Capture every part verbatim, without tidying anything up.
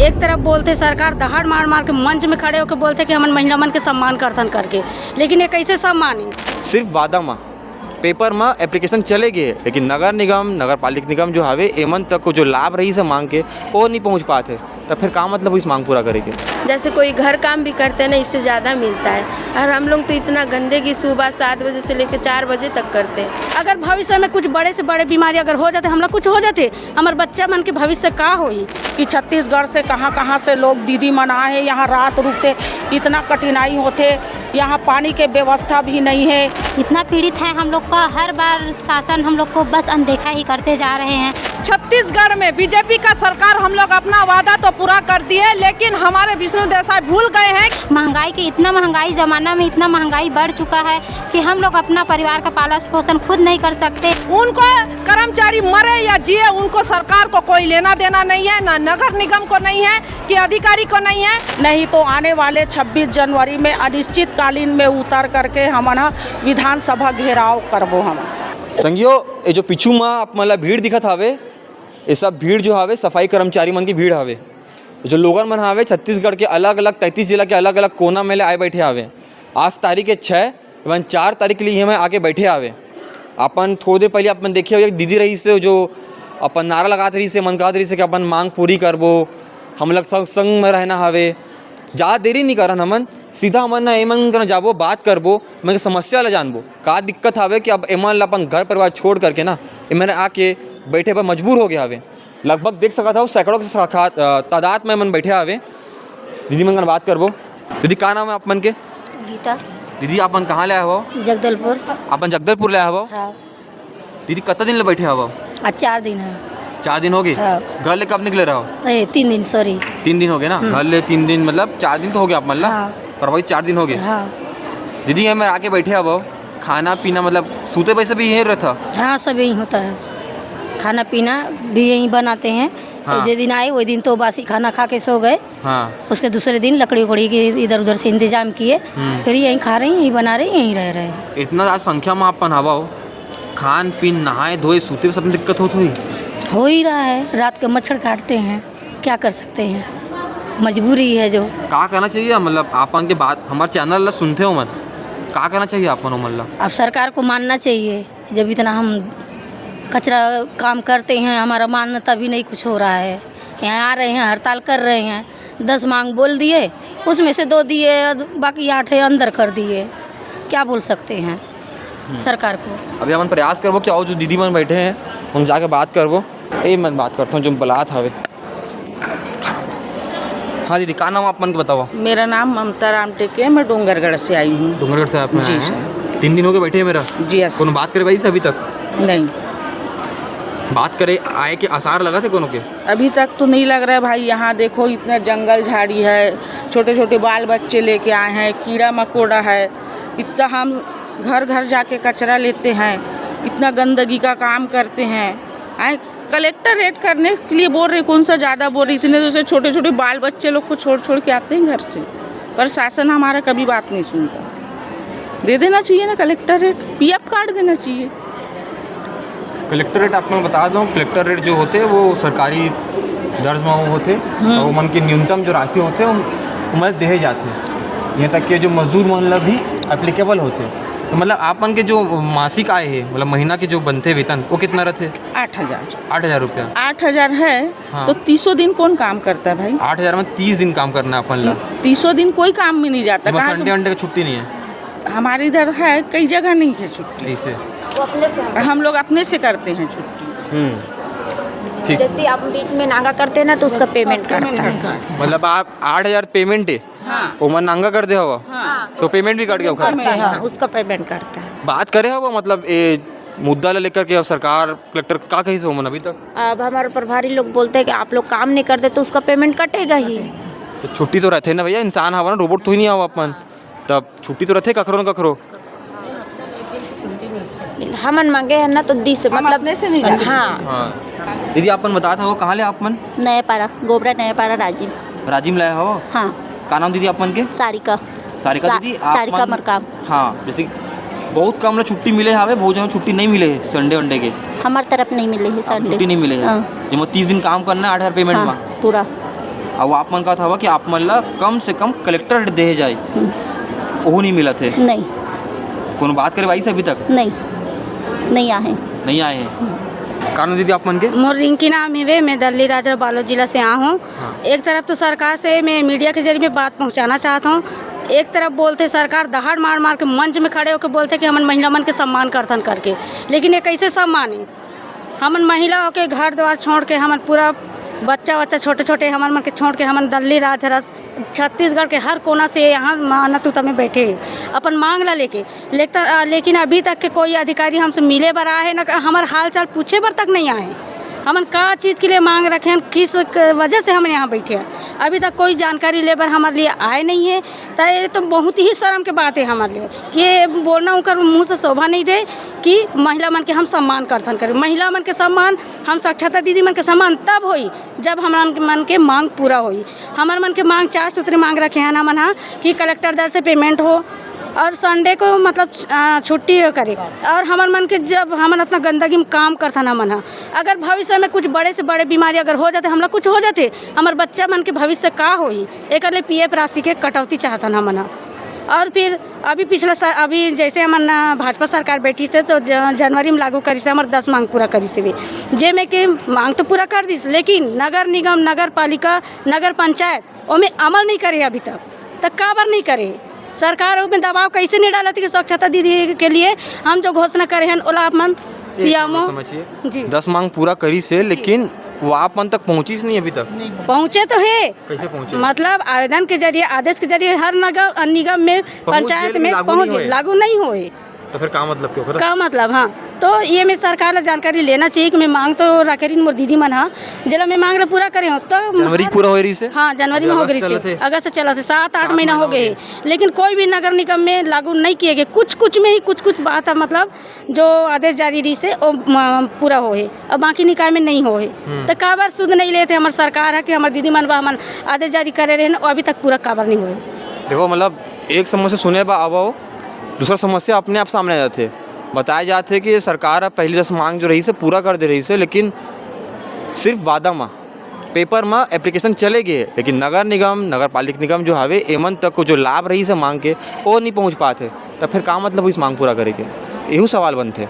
एक तरफ बोलथे सरकार दहाड़ मार मार के मंच में खड़े होके बोलथे कि हमन महिला मन के सम्मान करथन करके, लेकिन ये कैसे सम्मान है? सिर्फ वादा मा, पेपर मा एप्लीकेशन चले गे, लेकिन नगर निगम, नगर पालिक निगम जो हवे, एमन तक को जो लाभ रहिस हे मांग के, वो नहीं पहुंच पात हे। तब फिर का मतलब इस मांग पूरा करे के? जैसे कोई घर काम भी करते हैं ना, इससे ज़्यादा मिलता है। और हम लोग तो इतना गंदगी सुबह सात बजे से लेकर चार बजे तक करते हैं। अगर भविष्य में कुछ बड़े से बड़े बीमारी अगर हो जाते, हमला कुछ हो जाते, हमर बच्चा मन के भविष्य का होई? कि छत्तीसगढ़ से कहाँ-कहाँ से लोग दीदी मन आए हैं, यहाँ रात रुकते, इतना कठिनाई होते, यहाँ पानी के व्यवस्था भी नहीं है। इतना पीड़ित है हम लोग का, हर बार शासन हम लोग को बस अनदेखा ही करते जा रहे हैं। छत्तीसगढ़ में बीजेपी का सरकार, हम लोग अपना वादा तो पूरा कर दिए, लेकिन हमारे विष्णु देव साय भूल गए हैं। महंगाई के, इतना महंगाई जमाना में इतना महंगाई बढ़ चुका है कि हम लोग अपना परिवार का पालन पोषण खुद नहीं कर सकते। उनको कर्मचारी मरे या जिए, उनको सरकार को कोई लेना देना नहीं है, ना नगर निगम को नहीं है कि अधिकारी को नहीं है। नहीं तो आने वाले छब्बीस जनवरी में अनिश्चितकालीन में उतर करके हमन ह विधानसभा घेराव करबो हम। संगियो, ये जो पीछू मा आप मन ला भीड़ दिखत हावे, ये सब भीड़ जो हावे, सफाई कर्मचारी मन की भीड़ हावे। जो लोगन मन हावे, छत्तीसगढ़ के अलग-अलग, तैंतीस जिला के अलग-अलग कोना में ले आए बैठे हावे। आज तारीख है छः, एमन चार तारीख के लिए इहाँ आके बैठे हावे। अपन थोड़ी देर पहले अपन देखे हो, एक दीदी रहिस हे, जो अपन नारा लगात रहिस हे, मन कहत रहिस हे कि अपन मांग पूरी करबो, हमन ला संग, संग में रहना हावे। ज़्यादा देरी नहीं करन हमन, सीधा हमन ना एमन करा जाबो, बात करबो, एमन के समस्या ला जानबो, का दिक्कत हावे कि अब एमन ला अपन घर परिवार छोड़ करके ना, एमन आके बैठे बर मजबूर हो गए हावे। लगभग देख सकत हव, सैकड़ों के साखा-, अ, तादाद में एमन बैठे हावे। दीदी मन करा बात करबो। दीदी, का नाम है आप मन के? गीता। दीदी, आप मन कहाँ ले आए हव? जगदलपुर। आप मन जगदलपुर ले आए हव? हाँ। दीदी, कतना दिन ले बैठे हव? आज चार दिन है। चार दिन हो गए? हाँ। घर ले कब निकले रहो? ए, तीन दिन, sorry। तीन दिन हो गए ना? हम्म। घर ले तीन दिन, मतलब चार दिन तो हो गया आप मन ला? हाँ। पर वही चार दिन हो गए। हाँ। दीदी, ये मैं आके बैठे हव, खाना पीना, मतलब सूते बैसे भी यहीं रहता? हाँ, सब यहीं होता है, खाना पीना भी यहीं बनाते हैं। हाँ। तो जे दिन आए, वही दिन तो बासी खाना खा के सो गए। हाँ। उसके दूसरे दिन लकड़ी उकड़ी के इधर उधर से इंतजाम किए, हम्म। फिर यहीं खा रहे हैं, यहीं बना रहे हैं, यहीं रह रहे हैं। इतना आज संख्या में आप मन हवा हो, खान पीन, नहाए धोए, सूते में सब में दिक्कत होत होही? हो ही रहा है, रात के मच्छर काटते हैं, क्या कर सकते हैं, मजबूरी है जो। का करना चाहिए, मतलब आप मन के बात, हमारे channel ला सुनते हो मन, का करना चाहिए आप मन ओमन ला? अब सरकार को मानना चाहिए, जब इतना हम कचरा काम करते हैं, हमारा मान्यता भी नहीं कुछ हो रहा है। यहाँ आ रहे हैं, हड़ताल कर रहे हैं, दस मांग बोल दिए, उसमें से दो दिए, बाकी आठ है अंदर कर दिए। क्या बोल सकते हैं हम्म। सरकार को? अभी हमन प्रयास करबो कि आओ जो दीदी मन बैठे हैं, हम जाके बात करबो। ए, मन बात करता हूँ, जो बलात हवे। हाँ दीदी, का नाम आप मन के बताओ? मेरा नाम ममता राम टेके है, मैं डोंगरगढ़ से आई हूँ। डोंगरगढ़ से आप जी आए हैं? सर। तीन दिन हो गए बैठे हैं मेरा। जी यस। कोनो बात करे भाई से अभी तक? नहीं। बात करे आए के आसार लगा थे कोनो के? अभी तक तो नहीं लग रहा है भाई। यहाँ देखो, इतना जंगल झाड़ी है, छोटे छोटे बाल बच्चे लेके आए हैं, कीड़ा मकोड़ा है, इतना हम घर घर जाके कचरा लेते हैं, इतना गंदगी का काम करते हैं। आए कलेक्टर रेड करने के लिए बोल रहे, कौन सा ज़्यादा बोल रहे, इतने दूर से छोटे छोटे बाल बच्चे लोग को छोड़ छोड़ के आते हैं घर से, प्रशासन हमारा कभी बात नहीं सुनता। दे देना चाहिए ना कलेक्टर रेड, पीएफ कार्ड देना चाहिए। कलेक्टर रेट आप मन बता दो, कलेक्टर रेट जो होते वो सरकारी दर्ज में वो होते हम्म। और मन की न्यूनतम जो राशि होते वो, वो मन देहे जाते। यहाँ तक कि जो मजदूर मन ला भी एप्लीकेबल होते। तो मतलब आप मन के जो मासिक आय है, मतलब महीना के जो बनते वेतन, वो कितना रहते? आठ हजार। आठ हजार रुपया। आठ हजार है हाँ। तो तीसों दिन कौन काम करता है भाई? आठ हजार में तीस दिन काम करना है अपन ला। तीसों दिन कोई काम में नहीं जाता। मतलब कहाँ से संडे वनडे का छुट्टी नहीं है? हमारे इधर है, कई जगह नहीं है छुट्टी। ऐसे? वो अपने से हम हम लोग अपने से करते हैं छुट्टी। हम्म, ठीक। जैसे आप बीच में नागा करते हैं ना, तो उसका पेमेंट कटता है। मतलब आप आठ हजार पेमेंट है, हाँ। ओमन नांगा कर दे हवा, हाँ। तो पेमेंट भी कट गया ओकर? कटता है, हाँ, उसका पेमेंट कटता है। बात करे हवा, मतलब ए मुद्दा ला लेकर के सरकार, कलेक्टर का कही से ओमन अभी तक? अब हमारे प्रभारी लोग बोलते हैं कि आप लोग काम नहीं करते तो उसका पेमेंट कटेगा ही। तो छुट्टी तो रहते ना भैया, इंसान हवा ना, रोबोट तो ही नहीं हवा अपन, तब छुट्टी तो रहते कखरो न कखरो। हमन मांगे है ना तो दिस, हम मतलब अपने से नहीं जाते। हाँ। हाँ। दीदी, आप मन बतात हव, कहाँ ले आप मन? नया पारा, गोबरा नया पारा, राजिम। राजिम ले आए हव? हाँ। का नाम दीदी आप मन के? सारिका। सारिका सा-, दीदी, आप सारिका मन मरकाम। हाँ, जैसे कि बहुत कम ला छुट्टी मिले हवे, बहुत जन छुट्टी नहीं मिले है संडे वनडे के। हमार तरफ नहीं मिले है आप संडे। छुट्टी नहीं मिले है। हाँ। जेमा तीस दिन काम करना है, आठ हजार पेमेंट हाँ, मा। पूरा। अउ आप मन कहत हवा कि आप मन ला कम से कम कलेक्टर देहे जाए, ओहू नहीं मिलत हे। नहीं। कोनो बात करे आइस अभी तक? नहीं, नहीं आए। नहीं आए हैं। का नाम दीदी आप मन के? मोर रिंकी नाम हवे, मैं दल्ली राजरा बालोद जिला से आ हूँ। हाँ। एक तरफ तो सरकार से मैं मीडिया के जरिए में बात पहुँचाना चाहत हूँ, एक तरफ बोलथे सरकार दहाड़ मार मार के मंच में खड़े होके बोलथे कि हमन महिला मन के सम्मान करथन करके, लेकिन ये कैसे सम्मान है? हमन महिला होके घर द्वार छोड़ के, हमन पूरा बच्चा वच्चा छोटे छोटे हमन मन के छोड़ के हमन दल्ली राजहरा छत्तीसगढ़ के हर कोना से यहाँ मानत उता में बैठे हैं अपन मांग ला लेके। लेकिन, लेकिन अभी तक के कोई अधिकारी हमसे मिले बर आए है ना, हमार हाल चाल पूछे बर तक नहीं आए। हमन का चीज़ के लिए मांग रखे हैं, किस क-, वजह से हमन यहाँ बैठे हैं, अभी तक कोई जानकारी ले बर हमारे लिए आए नहीं है। तो ये तो बहुत ही शर्म के बात है हमारे लिए, ये बोलना उनकर मुंह से शोभा नहीं दे कि महिला मन के हम सम्मान करथन करें। महिला मन के सम्मान, हम साक्षरता दीदी मन के सम्मान तब होई जब हमन मन के मांग पूरा होई। हमर मन के मांग, चार सूत्री मांग रखे हैं हमन हा कि कलेक्टर दर से पेमेंट हो और संडे को मतलब अ, छुट्टी हो करे। और हमर मन के जब हमन इतना गंदगी में काम करथन हमन हा, अगर भविष्य में कुछ बड़े से बड़े बीमारी अगर हो जाते, हमला कुछ हो जाते, हमर बच्चा मन के भविष्य का होई, एकर ले पीएफ राशि के कटौती चाहथन हमन हा। और फिर अभी पिछला सा-, अभी जैसे हमन, अ, भाजपा सरकार बैठी से तो ज-, जनवरी में लागू करिस हे, हमर दस मांग पूरा करिस हे, जेमे के मांग तो पूरा कर दिस, लेकिन नगर निगम, नगर पालिका, नगर पंचायत ओमे अमल नहीं करे अभी तक। त काबर नहीं करे? सरकार ओमे दबाव कैसे नहीं डालत कि स्वच्छता दीदी के लिए हम जो घोषणा करे हन, ओला आप मन एक सियामो। समझिए, जी। दस मांग पूरा करिस हे, जी। लेकिन वो आप मन तक पहुंचिस नहीं अभी तक। पहुंचे तो है, कैसे पहुंचे? मतलब आवेदन के जरिए, आदेश के जरिए हर नगर, निगम में, पहुंच पंचायत गए, में लागू पहुंच नहीं गए, होए। लागू नहीं होए। तो फिर का मतलब क्यों फिर? का मतलब, हाँ। तो ये मैं सरकार ला जानकारी लेना चाहिए कि मैं मांग तो रखे रही मोर दीदी मन हा, जेला मैं मांग ला पूरा करे हूँ। तो जनवरी हर पूरा हो रही से? हाँ, जनवरी अभी में हो अगस्त गई से। चलत हे। अगस्त चलत हे, सात आठ सात महीना महीना हो हो गए गए। हैं। लेकिन कोई भी नगर निगम में लागू नहीं किए गए। कुछ कुछ में ही कुछ कुछ बात है, मतलब जो आदेश जारी रही से, वो, म, पूरा हो है, और बाकी निकाय में नहीं हो है। हम्म। तो काबर सुध नहीं लेते हमार सरकार है कि हमार दीदी मन बा, हमन आदेश जारी करे रहे न, वो अभी तक पूरा काबर नहीं हो है। देखो, मतलब, एक समस्या सुने बा आवो, दूसरा समस्या अपने आप सामने आ जाते। बताया जाते कि ये सरकार अब पहली दस मांग जो रही से पूरा कर दे रही से, लेकिन सिर्फ वादा मा, पेपर मा एप्लीकेशन चले गए, लेकिन नगर निगम, नगर पालिक निगम जो हवे, एमन तक को जो लाभ रही से मांग के, वो नहीं पहुंच पाते। तो फिर का मतलब इस मांग पूरा करे के? यहू सवाल बनते।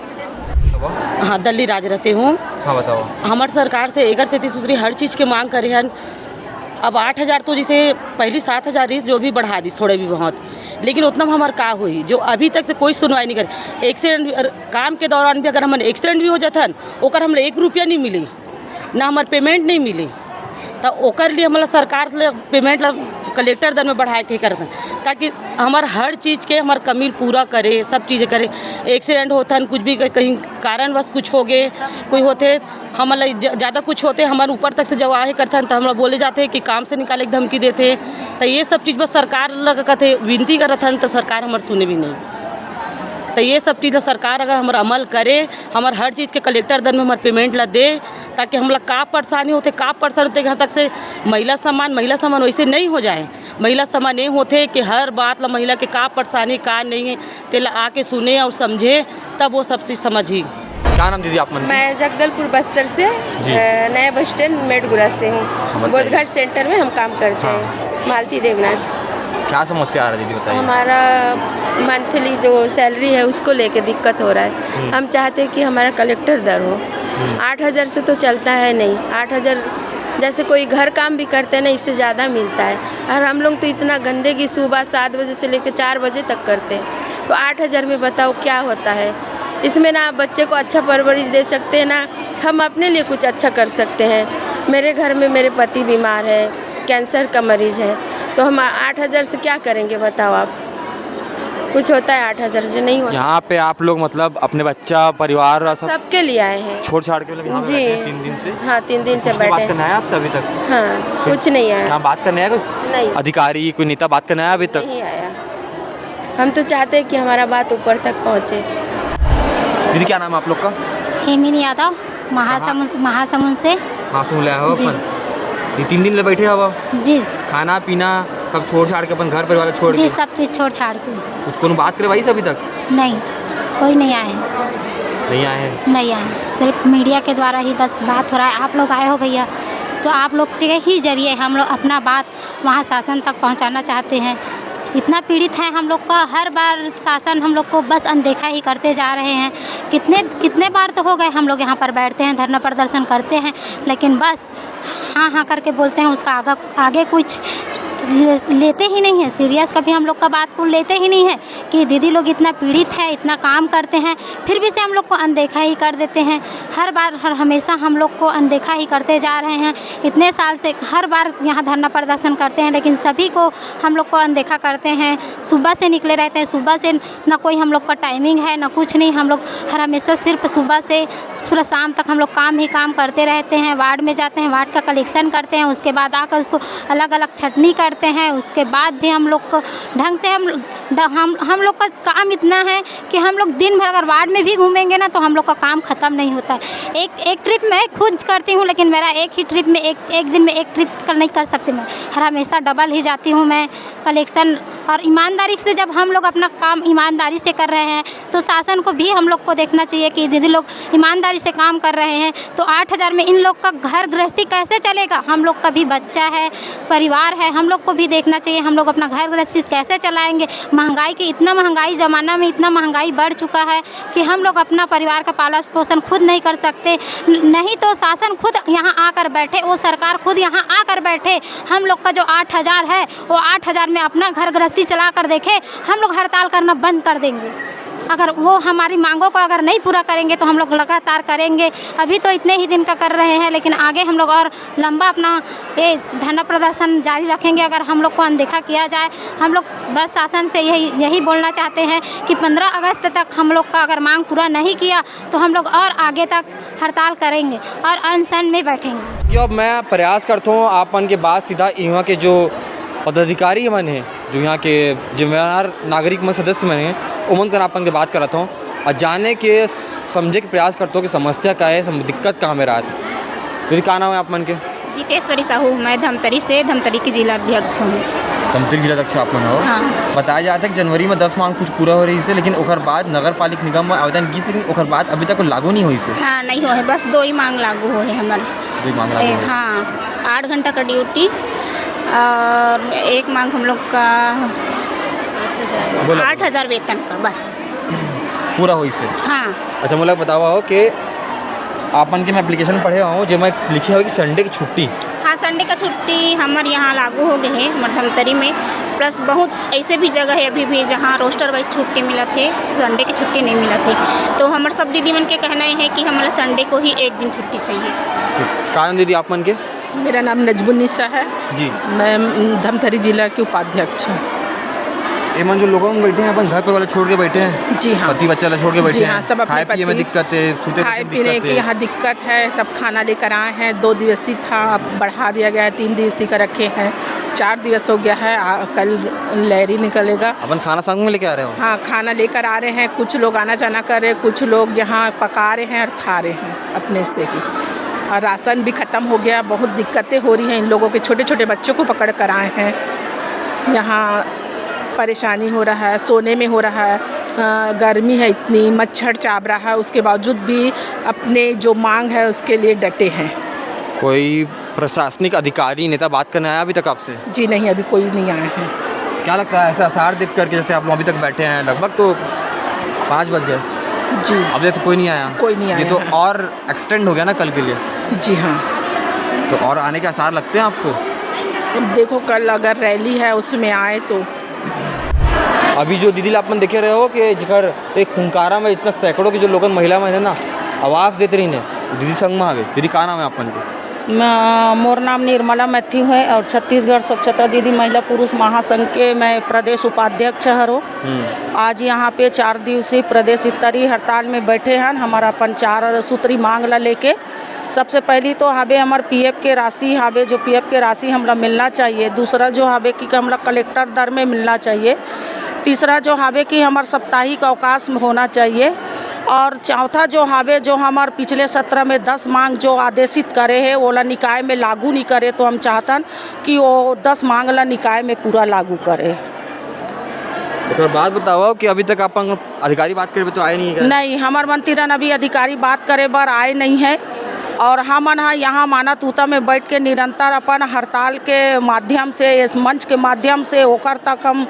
हाँ, दल्ली राजरा से हूँ। हाँ, बताओ। हमार सरकार से एकर सेती सुधरी हर चीज़ के मांग करे हन। अब आठ हज़ार तो जैसे पहली सात हज़ार रही, जो भी बढ़ा दिस थोड़े भी बहुत, लेकिन उतना में हमार का होई जो अभी तक तो कोई सुनवाई नहीं करे। एक्सीडेंट भी, अर-, काम के दौरान भी अगर हमन एक्सीडेंट भी हो जाथन, ओकर हमला एक रुपया नहीं मिली, ना हमार पेमेंट नहीं मिली। त ओकर लिए हमला सरकार ले पेमेंट ला कलेक्टर दर में बढ़ाए के करत हन, ताकि हमार हर चीज़ के हमार कमी पूरा करे, सब चीज़ें करे। एक्सीडेंट होथन, कुछ भी कहीं कारणवश कुछ हो गए, कोई होथे, हमला ज-, ज़्यादा कुछ होथे, हमार ऊपर तक से जब आहे करथन, त हमला बोले जाथे कि काम से निकाले के धमकी देथे। त ये सब चीज़ बस सरकार लग कथे, विनती करत हन, त सरकार हमार सुने भी नहीं। त ये सब चीज़ ला सरकार अगर हमार अमल करे, हमार हर चीज़ के कलेक्टर दर में हमार पेमेंट ला दे, ताकि हमला का परेशानी होथे, का परेशानी होथे, यहाँ तक से महिला सम्मान, महिला सम्मान वैसे नहीं हो जाए। महिला सम्मान ये होथे कि हर बात ला महिला के का परेशानी, का नहीं है, तेला आके सुने और समझे, तब वो सब चीज़ समझी। क्या नाम दीदी आप मन की? मैं जगदलपुर बस्तर से, जी। अ, नया बस स्टैंड मेडगुरा से हूँ। हाँ, बताइए। बोधघाट सेंटर में हम काम करते हाँ। हैं, मालती देवनाथ। क्या समस्या आ रहा है दीदी, बताइए। हमारा मंथली जो सैलरी है, उसको लेके दिक्कत हो रहा है। हम्म। हम चाहते हैं कि हमारा कलेक्टर दर हो। हम्म। आठ हज़ार से तो चलता है नहीं, आठ हज़ार, जैसे कोई घर काम भी करते हैं ना, इससे ज़्यादा मिलता है। और हम लोग तो इतना गंदगी सुबह सात बजे से लेकर चार बजे तक करते हैं, तो आठ हज़ार में बताओ क्या होता है? इसमें ना आप बच्चे को अच्छा परवरिश दे सकते हैं, ना हम अपने लिए कुछ अच्छा कर सकते हैं। मेरे घर में मेरे पति बीमार है, कैंसर का मरीज है, तो हम आठ हज़ार से क्या करेंगे, बताओ आप? कुछ होता है आठ हज़ार से? नहीं होता। यहाँ पे आप लोग, मतलब, अपने बच्चा, परिवार और सब सबके लिए आए हैं। छोड़ छाड़ के, मतलब, यहाँ पे जी। बैठे हैं तीन दिन से? हाँ, तीन दिन से कुछ भी बात बैठे हैं। करना है आपसे अभी तक? हाँ, फिर कुछ नहीं आया। यहाँ बात करने आया कोई? नहीं। अधिकारी, कोई नेता बात करने आया अभी तक? नहीं आया। हम तो चाहते हैं कि हमारा बात ऊपर तक पहुँचे। दीदी, क्या नाम है आप लोग का? हेमिनी यादव, महासमुंद, महासमुंद से। महासमुंद ले आए हो जी। अपन? ये तीन दिन ले बैठे हो आप? जी। खाना पीना सब छोड़ छाड़ के, अपन घर परिवार छोड़ जी, के? सब चीज़ छोड़ छाड़ के। कुछ कोनो बात करवाई से अभी तक? नहीं, कोई नहीं आए हैं। नहीं आए हैं? नहीं आए, सिर्फ मीडिया के द्वारा ही बस बात हो रहा है। आप लोग आए हो भैया, तो आप लोग के ही जरिए हम लोग अपना बात वहाँ शासन तक पहुँचाना चाहते हैं। इतना पीड़ित है हम लोग का, हर बार शासन हम लोग को बस अनदेखा ही करते जा रहे हैं। कितने, कितने बार तो हो गए हम लोग यहाँ पर बैठते हैं, धरना प्रदर्शन करते हैं, लेकिन बस हाँ, हाँ करके बोलते हैं, उसका आगा-, आगे कुछ ले-, लेते ही नहीं है सीरियस। कभी हम लोग का बात को लेते ही नहीं है कि दीदी लोग इतना पीड़ित है, इतना काम करते हैं, फिर भी से हम लोग को अनदेखा ही कर देते हैं। हर बार, हर हमेशा हम लोग को अनदेखा ही करते जा रहे हैं। इतने साल से हर बार यहाँ धरना प्रदर्शन करते हैं, लेकिन सभी को हम लोग को अनदेखा करते हैं। सुबह से निकले रहते हैं, सुबह से ना कोई हम लोग का टाइमिंग है, ना कुछ नहीं। हम लोग हर हमेशा सिर्फ सुबह से पूरा शाम तक हम लोग काम ही काम करते रहते हैं। वार्ड में जाते हैं, वार्ड का कलेक्शन करते हैं, उसके बाद आकर उसको अलग-अलग छटनी करते हैं। उसके बाद भी हम लोग को ढंग से हम, ड-, हम, हम लोग का काम इतना है कि हम लोग दिन भर अगर वार्ड में भी घूमेंगे ना, तो हम लोग का काम ख़त्म नहीं होता है। एक, एक ट्रिप मैं खुद करती हूँ, लेकिन मेरा एक ही ट्रिप में, एक, एक दिन में एक ट्रिप कर, नहीं कर सकती मैं। हर हमेशा डबल ही जाती हूँ मैं कलेक्शन। और ईमानदारी से जब हम लोग अपना काम ईमानदारी से कर रहे हैं, तो शासन को भी हम लोग को देखना चाहिए कि दीदी लोग ईमानदारी से काम कर रहे हैं, तो आठ हज़ार में इन लोग का घर गृहस्थी कैसे चलेगा? हम लोग का भी बच्चा है, परिवार है, हम लोग को भी देखना चाहिए, हम लोग अपना घर गृहस्थी कैसे चलाएंगे। महंगाई के, इतना महंगाई, ज़माना में इतना महंगाई बढ़ चुका है कि हम लोग अपना परिवार का पालन पोषण खुद नहीं कर सकते। न-, नहीं तो शासन खुद यहाँ आकर बैठे, वो सरकार खुद यहाँ आकर बैठे, हम लोग का जो आठ हज़ार है, वो आठ हज़ार में अपना घर गृहस्थी चला कर देखे, हम लोग हड़ताल करना बंद कर देंगे। अगर वो हमारी मांगों को अगर नहीं पूरा करेंगे, तो हम लोग लगातार करेंगे। अभी तो इतने ही दिन का कर रहे हैं, लेकिन आगे हम लोग और लंबा अपना ये धरना प्रदर्शन जारी रखेंगे। अगर हम लोग को अनदेखा किया जाए, हम लोग बस शासन से यही, यही बोलना चाहते हैं कि पन्द्रह अगस्त तक हम लोग का अगर मांग पूरा नहीं किया, तो हम लोग और आगे तक हड़ताल करेंगे और अनशन में बैठेंगे। कि अब मैं प्रयास करता हूँ आप मन के बात सीधा इहाँ के जो पदाधिकारी मन हे, जो यहाँ के जिम्मेदार नागरिक मन, सदस्य मन हे, ओमन कर आप मन के बात करत हूँ और जाने के समझे के प्रयास करता हूँ कि समस्या का है, सम-, दिक्कत कहाँ में रहा है। दीदी, का नाम है आप मन के? जितेश्वरी साहू, मैं धमतरी से, धमतरी की जिला अध्यक्ष हूँ। धमतरी जिला अध्यक्ष आप मन हो? हाँ। बताया जाता है कि जनवरी में दस मांग कुछ पूरा हो रही से, लेकिन ओकर बाद नगर पालिक निगम में आवेदन की से, लेकिन ओकर बाद अभी तक लागू नहीं हुई से। हाँ, नहीं हो है, बस दो ही मांग लागू हो है हमर। दो ही मांग लागू ए, हो है। हाँ, आठ घंटा का ड्यूटी और एक मांग हम लोग का बोलो। आठ हज़ार वेतन का बस। पूरा हुई से। हाँ। अच्छा, मोला बतावा हो कि आप मन के मैं एप्लीकेशन पढ़े हूँ, जेमा लिखे हो कि संडे की छुट्टी। हाँ, संडे का छुट्टी हमर यहाँ लागू हो गए है, हमर धमतरी में। प्लस बहुत ऐसे भी जगह है अभी भी, जहाँ रोस्टर वाइज छुट्टी मिलत है, संडे की छुट्टी नहीं मिलत है। तो हमर सब दीदी मन के कहना ये है कि हमला संडे को ही एक दिन छुट्टी चाहिए। ठीक। का नाम दीदी आप मन के? मेरा नाम नजमुन्निसा है। जी। मैं, उम, धमतरी जिला की उपाध्यक्ष हूँ। ये मन जो लोगों में बैठे हैं, अपन घर पे वाला छोड़ के बैठे हैं, जी हाँ। पति बच्चा ला छोड़ के बैठे जी हाँ, हैं, सब अपने खाए पिए में पति, दिक्कत है, सूते खाए बैठे में पीने दिक्कत की है। यहाँ दिक्कत है, सब खाना लेकर आए हैं। दो दिवसीय था, अब बढ़ा दिया गया है, तीन दिवसीय का रखे हैं, चार दिवस हो गया है, आ, कल लैरी निकलेगा। अपन खाना संग में लेके आ रहे हो? हाँ, खाना लेकर आ रहे हैं। कुछ लोग आना जाना कर रहे हैं, कुछ लोग यहाँ पका रहे हैं और खा रहे हैं अपने से ही। और राशन भी ख़त्म हो गया, बहुत दिक्कतें हो रही हैं इन लोगों के। छोटे छोटे बच्चों को पकड़ कर आए हैं, यहाँ परेशानी हो रहा है, सोने में हो रहा है, अ, गर्मी है इतनी, मच्छर चाब रहा है, उसके बावजूद भी अपने जो मांग है उसके लिए डटे हैं। कोई प्रशासनिक अधिकारी, नेता बात करने आया अभी तक आपसे? जी नहीं, अभी कोई नहीं आया है। क्या लगता है, ऐसा आसार देख करके, जैसे आप लोग अभी तक बैठे हैं, लगभग तो पाँच बज गए, जी। अभी तक तो कोई नहीं आया। कोई नहीं ये आया तो है। और एक्सटेंड हो गया ना कल के लिए? जी हाँ। तो और आने के आसार लगते हैं आपको? अब देखो, कल अगर रैली है, उसमें आए तो। अभी जो दीदी ला अपन देखे रहे हो कि जेकर एक हुंकारा में इतना सैकड़ों की जो लोगन, महिला मन है ना, आवाज देत रही ने, दीदी संग में आवे। दीदी, का नाम है आप मन के? मैं, मोर नाम निर्मला मैथ्यू है और छत्तीसगढ़ स्वच्छता दीदी महिला पुरुष महासंघ के मैं प्रदेश उपाध्यक्ष हरो। हम्म। आज यहाँ पे चार दिवसीय प्रदेश स्तरीय हड़ताल में बैठे हन, हमारा अपन चार सूत्री मांग ला लेके। सबसे पहली तो हबे हमर पीएफ के राशि हबे, जो पीएफ के राशि हमला मिलना चाहिए। दूसरा जो हबे कि हमला कलेक्टर दर में मिलना चाहिए। तीसरा जो हबे कि हमर साप्ताहिक अवकाश में होना चाहिए। और चौथा जो हबे, जो हमर पिछले सत्र में दस मांग जो आदेशित करे हे, ओला निकाय में लागू नहीं करे, तो हम चाहतन कि वो दस मांग ला निकाय में पूरा लागू करे। ओकर बाद बताओ कि अभी तक अपन अधिकारी बात करे बर तो आए नहीं है क्या? नहीं, हमर मन तीरन अभी अधिकारी बात करे बर आए नहीं है। और हमन ह यहाँ मानत उता में बैठ के निरंतर अपन हड़ताल के माध्यम से, इस मंच के माध्यम से ओकर तक हम,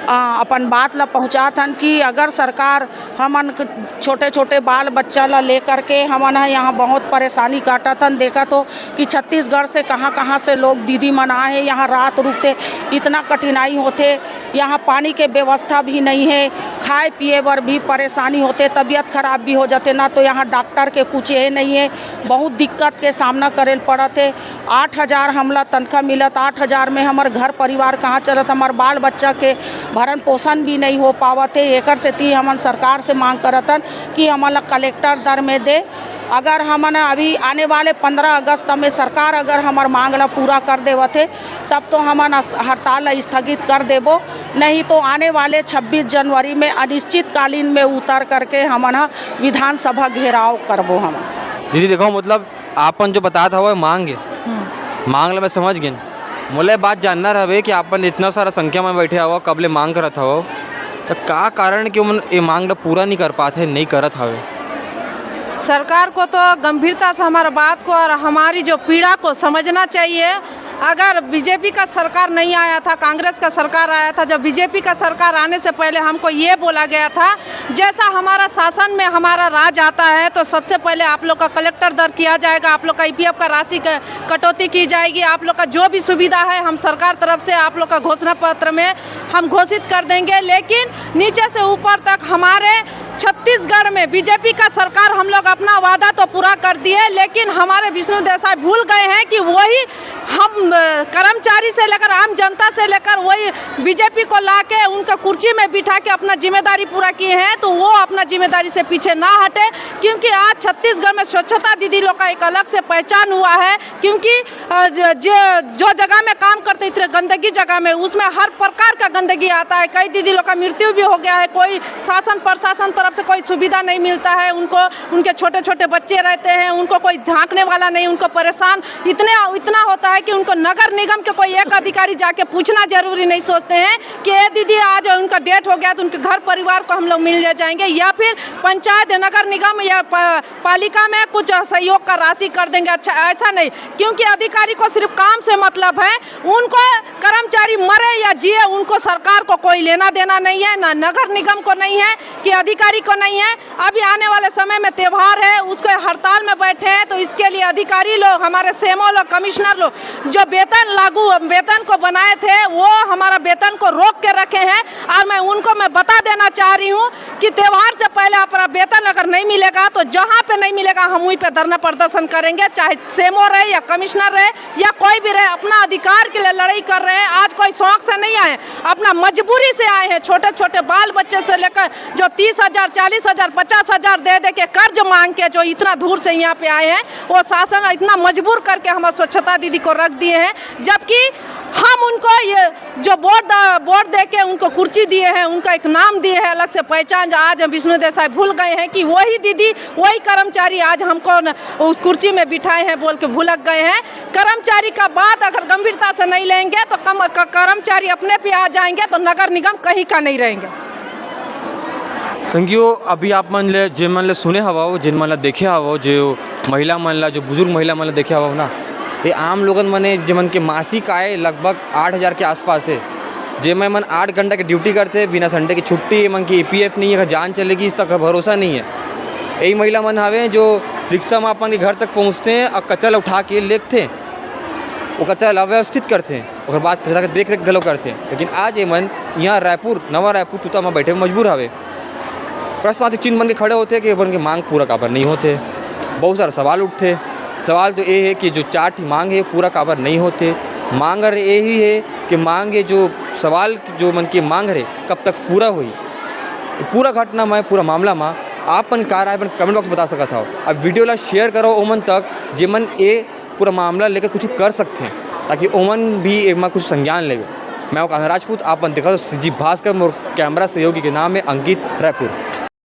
अ, अपन बात ला पहुँचात हन कि अगर सरकार हमन क-, छोटे-छोटे बाल बच्चा ला लेकर के हमन ह यहाँ बहुत परेशानी काटत हन। देखत हो कि छत्तीसगढ़ से कहाँ-कहाँ से लोग दीदी मन आए हे, यहाँ रात रुकथे, इतना कठिनाई होथे। यहाँ पानी के व्यवस्था भी नहीं है, खाए पिए बर भी परेशानी होथे, तबीयत खराब भी हो जाथे ना, तो यहाँ डॉक्टर के कुछ ये नहीं है, बहुत दिक्कत के सामना करे ल पड़त हे। आठ हजार हमला तनखा मिलत, आठ हजार में हमर घर परिवार कहाँ चलत, हमर बाल बच्चा के भरण पोषण भी नहीं हो पावत हे। एकर सेती हमन सरकार से मांग करत हन कि हमन ला कलेक्टर दर में दे। अगर हमन अभी आने वाले पंद्रह अगस्त में सरकार अगर हमर मांग ला पूरा कर देवत हे, तब तो हमन अस-, हड़ताल ला स्थगित कर देबो, नहीं तो आने वाले छब्बीस जनवरी में अनिश्चितकालीन में उतर करके हमन ह विधानसभा घेराव करबो हमन। दीदी, देखो, मतलब, आपन जो बतात हवय मांग हे, हम्म। मांग ला मैं समझ गेन। मोला ये बात जानना रहवे कि आपन इतना सारा संख्या में बैठे हवव, कब ले मांग करत हवव, त का कारण कि ओमन ये मांग ला पूरा नहीं कर पात हे, नहीं करत हवे? सरकार को तो गंभीरता से हमारा बात को और हमारी जो पीड़ा को समझना चाहिए। अगर बीजेपी का सरकार नहीं आया था, कांग्रेस का सरकार आया था, जब बीजेपी का सरकार आने से पहले हमको ये बोला गया था, जैसा हमारा शासन में हमारा राज आता है, तो सबसे पहले आप लोग का कलेक्टर दर किया जाएगा, आप लोग का ईपीएफ का राशि क-, कटौती की जाएगी, आप लोग का जो भी सुविधा है, हम सरकार तरफ से आप लोग का घोषणा पत्र में हम घोषित कर देंगे। लेकिन नीचे से ऊपर तक हमारे छत्तीसगढ़ में बीजेपी का सरकार, हम लोग अपना वादा तो पूरा कर दिए, लेकिन हमारे विष्णु देसाई भूल गए हैं कि वही हम, अ, कर्मचारी से लेकर आम जनता से लेकर वही बीजेपी को लाके उनका कुर्सी में बिठा के अपना जिम्मेदारी पूरा किए हैं, तो वो अपना जिम्मेदारी से पीछे ना हटे, क्योंकि आज छत्तीसगढ़ में स्वच्छता दीदी लोग का एक अलग से पहचान हुआ है, क्योंकि, अ, ज-, ज-, जो जगह में काम करते, इतने गंदगी जगह में, उसमें हर प्रकार का गंदगी आता है। कई दीदी लोग का मृत्यु भी हो गया है, कोई शासन प्रशासन तरफ से कोई सुविधा नहीं मिलता है उनको, उनके छोटे छोटे बच्चे रहते हैं, उनको कोई झांकने वाला नहीं, उनको परेशान इतने, इतना होता है कि उनको नगर निगम के कोई एक अधिकारी जाके पूछना जरूरी नहीं सोचते हैं कि ये दीदी आज उनका डेथ हो गया तो उनके घर परिवार को हम लोग मिल जाएंगे, या फिर पंचायत, नगर निगम या प-, पालिका में कुछ सहयोग का राशि कर देंगे। अच्छा, ऐसा नहीं, क्योंकि अधिकारी को सिर्फ काम से मतलब है, उनको कर्मचारी मरे या जिए, उनको सरकार को कोई लेना देना नहीं है, ना नगर निगम को नहीं है कि अधिकारी को नहीं है। अभी आने वाले समय में त्योहार है, उसको हड़ताल में बैठे हैं, तो इसके लिए अधिकारी लोग, हमारे सीएमओ लोग, कमिश्नर लोग जो वेतन लागू, वेतन को बनाए थे, वो हमारा वेतन को रोक के रखे हैं। और मैं उनको, मैं बता देना चाह रही हूँ कि त्योहार से पहले अपना वेतन अगर नहीं मिलेगा तो जहाँ पे नहीं मिलेगा हम वहीं पे धरना प्रदर्शन करेंगे, चाहे सीएमओ रहे या कमिश्नर रहे या कोई भी रहे, अपना अधिकार के लिए लड़ाई कर रहे हैं। आज कोई शौक से नहीं आए, अपना मजबूरी से आए हैं। छोटे छोटे बाल बच्चे से लेकर जो तीस हजार, चालीस हजार, पचास हजार दे दे के कर्ज मांग के जो इतना दूर से यहाँ पे आए हैं, वो शासन इतना मजबूर करके हमारे स्वच्छता दीदी को रख दिए हैं, जबकि हम उनको ये जो वोट दा-, वोट दे के उनको कुर्सी दिए हैं, उनका एक नाम दिए हैं अलग से पहचान, जो आज हम विष्णु देसाई भूल गए हैं कि वही दीदी, वही कर्मचारी आज हमको न, उस कुर्सी में बिठाए हैं बोल के भुलक गए हैं। कर्मचारी का बात अगर गंभीरता से नहीं लेंगे तो कम, क-, कर्मचारी अपने पे आ जाएंगे तो नगर निगम कहीं का नहीं रहेंगे। संगियो, अभी आप मन ले, जेन मन ले सुने हवव, जेन मन ले देखे हवव, जो महिला मन ला, जो बुजुर्ग महिला मन ला देखे हवव ना, ये आम लोगन मने, जेमन के मासिक आय लगभग आठ हजार के आसपास है, जेमे मन आठ घंटा के ड्यूटी करथे, बिना संडे की छुट्टी, एमन की ईपीएफ नहीं है, अगर जान चले गिस त भरोसा नहीं है। यही महिला मन हवे जो रिक्शा में अपन के घर तक पहुँचथे और कचरा ला उठा के लेगथे, वो कचरा ला व्यवस्थित करथे, ओकर बाद कचरा के देख रेख घलो करथे। लेकिन आज एमन यहाँ रायपुर, नवा रायपुर तुता में बैठे मजबूर हवे। प्रश्नवाची चिन्ह बन के खड़े होथे कि एमन के मांग पूरा काबर नहीं होथे। बहुत सारा सवाल उठथे। सवाल तो ये है कि जो चार ठी मांग है, पूरा काबर नहीं होथे। मांग अगर यही है कि मांग है जो सवाल जो मन के मांग है, कब तक पूरा होही? पूरा घटना में, पूरा मामला में आप मन का राय, अपन कमेंट बॉक्स में बता सकत हव। अब वीडियो ला शेयर करो ओमन तक, जेमन ये पूरा मामला लेकर कुछ कर सकथे, ताकि ओमन भी एमा कुछ संज्ञान लेवे। मैं ओकर राजपूत, आप मन देखत हव सीजी भास्कर, मोर कैमरा सहयोगी के नाम है अंकित, रायपुर।